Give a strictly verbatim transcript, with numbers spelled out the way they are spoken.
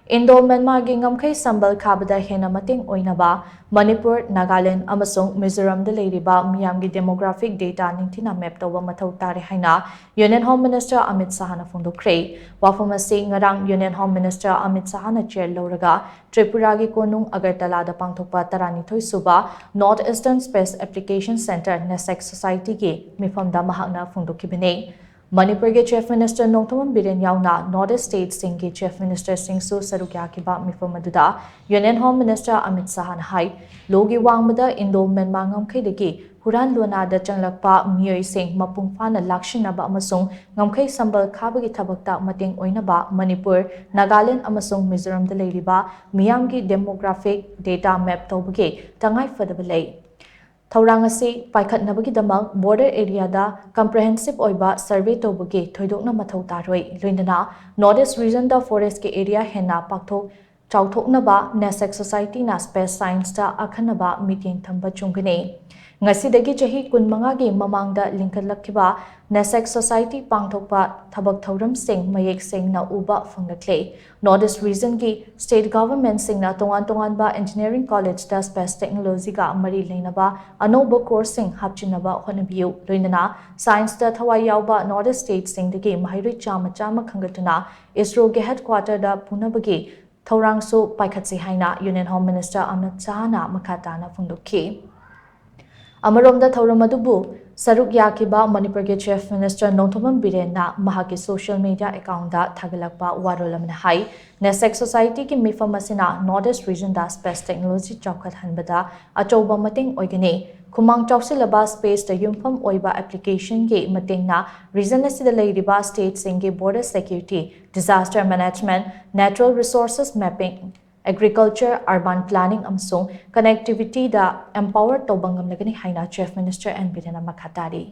Indo ꯃ꯭ꯌꯥꯟꯃꯥꯔꯒꯤ ꯉꯝꯈꯩ ꯁꯝꯕꯜ ꯈꯥꯕꯗ ꯍꯦꯟꯅ ꯃꯇꯦꯡ ꯑꯣꯏꯅꯕ ꯃꯅꯤꯄꯨꯔ, ꯅꯥꯒꯥꯂꯦꯟ ꯑꯃꯁꯨꯡ ꯃꯤꯖꯣꯔꯥꯝꯗ ꯂꯩꯔꯤꯕ ꯃꯤꯌꯥꯝꯒꯤ demographic data ꯅꯤꯡꯊꯤꯅ map ꯇꯧꯕ ꯃꯊꯧ ꯇꯥꯔꯦ ꯍꯥꯏꯅ Union Home Minister ꯑꯃꯤꯠ ꯁꯍꯥꯅ ꯐꯣꯡꯗꯣꯛꯈ꯭ꯔꯦ꯫ ꯋꯥꯐꯝ ꯑꯁꯤ ꯉꯔꯥꯡ Union Home Minister Amit ꯁꯍꯥꯅ chair ꯂꯧꯔꯒ ꯇ꯭ꯔꯤꯄꯨꯔꯥꯒꯤ ꯀꯣꯅꯨꯡ ꯑꯒꯔꯇꯂꯥꯗ ꯄꯥꯡꯊꯣꯛꯄ ꯇꯔꯥꯅꯤꯊꯣꯏ ꯁꯨꯕ North Eastern Space Application Centre, NESAC Society ꯒꯤ ꯃꯤꯐꯝꯗ ꯃꯍꯥꯛꯅ ꯐꯣꯡꯗꯣꯛꯈꯤꯕꯅꯤ꯫ ꯃꯅꯤꯄꯨꯔꯒꯤ Chief Minister ꯅꯣꯡꯊꯣꯝꯕꯝ ꯕꯤꯔꯦꯟ ꯌꯥꯎꯅ North East state ꯁꯤꯡꯒꯤ Chief Minister ꯁꯤꯡꯁꯨ ꯁꯔꯨꯛ ꯌꯥꯈꯤꯕ ꯃꯤꯐꯝ ꯑꯗꯨꯗ Union Home Minister ꯑꯃꯤꯠ ꯁꯍꯥꯅ ꯍꯥꯏ, ꯂꯣꯒꯤ ꯋꯥꯡꯃꯗ ꯏꯟꯗꯣ ꯃ꯭ꯌꯥꯟꯃꯥꯔ ꯉꯝꯈꯩꯗꯒꯤ ꯍꯨꯔꯥꯟ ꯂꯣꯟꯅꯥꯗ ꯆꯪꯂꯛꯄ ꯃꯤꯑꯣꯏꯁꯤꯡ ꯃꯄꯨꯡ ꯐꯥꯅ ꯂꯥꯛꯁꯤꯟꯅꯕ ꯑꯃꯁꯨꯡ ꯉꯝꯈꯩ ꯁꯝꯕꯜ ꯈꯥꯕꯒꯤ ꯊꯕꯛꯇ ꯃꯇꯦꯡ ꯑꯣꯏꯅꯕ ꯃꯅꯤꯄꯨꯔ, ꯅꯥꯒꯥꯂꯦꯟ ꯑꯃꯁꯨꯡ ꯃꯤꯖꯣꯔꯥꯝꯗ ꯂꯩꯔꯤꯕ ꯃꯤꯌꯥꯝꯒꯤ demographic data map ꯇꯧꯕꯒꯤ ꯇꯉꯥꯏ ꯐꯗꯕ ꯂꯩ꯫ ꯊꯧꯔꯥꯡ ꯑꯁꯤ ꯄꯥꯏꯈꯠꯅꯕꯒꯤꯗꯃꯛ border area ꯗ comprehensive ꯑꯣꯏꯕ survey ꯇꯧꯕꯒꯤ ꯊꯣꯏꯗꯣꯛꯅ ꯃꯊꯧ ꯇꯥꯔꯣꯏ, ꯂꯣꯏꯅꯅ North East region ꯗ forest ꯀꯤ area ꯍꯦꯟꯅ ꯄꯥꯛꯊꯣꯛ ꯆꯥꯎꯊꯣꯛꯅꯕ NESAC Society ꯅ space science ꯇ ꯑꯈꯟꯅꯕ ꯃꯤꯠꯌꯦꯡ ꯊꯝꯕ ꯆꯨꯝꯒꯅꯤ꯫ ꯉꯁꯤꯗꯒꯤ ꯆꯍꯤ ꯀꯨꯟꯃꯉꯥꯒꯤ ꯃꯃꯥꯡꯗ ꯂꯤꯡꯈꯠꯂꯛꯈꯤꯕ NESAC Society ꯄꯥꯡꯊꯣꯛꯄ ꯊꯕꯛ ꯊꯧꯔꯝꯁꯤꯡ ꯃꯌꯦꯛ ꯁꯦꯡꯅ ꯎꯕ ꯐꯪꯂꯛꯂꯦ꯫ North East region ꯒꯤ state government ꯁꯤꯡꯅ ꯇꯣꯉꯥꯟ ꯇꯣꯉꯥꯟꯕ engineering college ꯇ space technology ꯒ ꯃꯔꯤ ꯂꯩꯅꯕ ꯑꯅꯧꯕ course ꯁꯤꯡ ꯍꯥꯞꯆꯤꯟꯅꯕ ꯍꯣꯠꯅꯕꯤꯌꯨ, ꯂꯣꯏꯅꯅ science ꯇ ꯊꯋꯥꯏ ꯌꯥꯎꯕ North East state ꯁꯤꯡꯗꯒꯤ ꯃꯍꯩꯔꯣꯏ ꯆꯥꯝꯃ ꯆꯥꯝꯃ ꯈꯟꯒꯠꯇꯨꯅ ISRO ꯒꯤ headquarter ꯗ ꯄꯨꯅꯕꯒꯤ ꯊꯧꯔꯥꯡꯁꯨ ꯄꯥꯏꯈꯠꯁꯤ ꯍꯥꯏꯅ Union Home Minister ꯑꯃꯤꯠ ꯁꯍꯥꯅ ꯃꯈꯥ ꯇꯥꯅ ꯐꯣꯡꯗꯣꯛꯈꯤ꯫ ꯑꯃꯔꯣꯝꯗ ꯊꯧꯔꯝ ꯑꯗꯨꯕꯨ ꯁꯔꯨꯛ ꯌꯥꯈꯤꯕ ꯃꯅꯤꯄꯨꯔꯒꯤ Chief Minister ꯅꯣꯡꯊꯣꯝꯕꯝ ꯕꯤꯔꯦꯟꯅ ꯃꯍꯥꯛꯀꯤ social media account ꯗ ꯊꯥꯒꯠꯂꯛꯄ ꯋꯥꯔꯣꯜ ꯑꯃꯅ ꯍꯥꯏ, NESAC Society ꯒꯤ ꯃꯤꯐꯝ ꯑꯁꯤꯅ North East region ꯗ space technology ꯆꯥꯎꯈꯠꯍꯟꯕꯗ ꯑꯆꯧꯕ ꯃꯇꯦꯡ ꯑꯣꯏꯒꯅꯤ꯫ ꯈꯨꯃꯥꯡ ꯆꯥꯎꯁꯤꯜꯂꯕ space ꯇ ꯌꯨꯝꯐꯝ ꯑꯣꯏꯕ application ꯒꯤ ꯃꯇꯦꯡꯅ region ꯑꯁꯤꯗ ꯂꯩꯔꯤꯕ state ꯁꯤꯡꯒꯤ border security, disaster management, natural resources mapping, agriculture, urban planning ꯑꯃꯁꯨꯡ connectivity ꯗ empower ꯇꯧꯕ ꯉꯝꯂꯒꯅꯤ ꯍꯥꯏꯅ Chief Minister ꯑꯦꯟ ꯕꯤꯔꯦꯟꯅ ꯃꯈꯥ ꯇꯥꯔꯤ꯫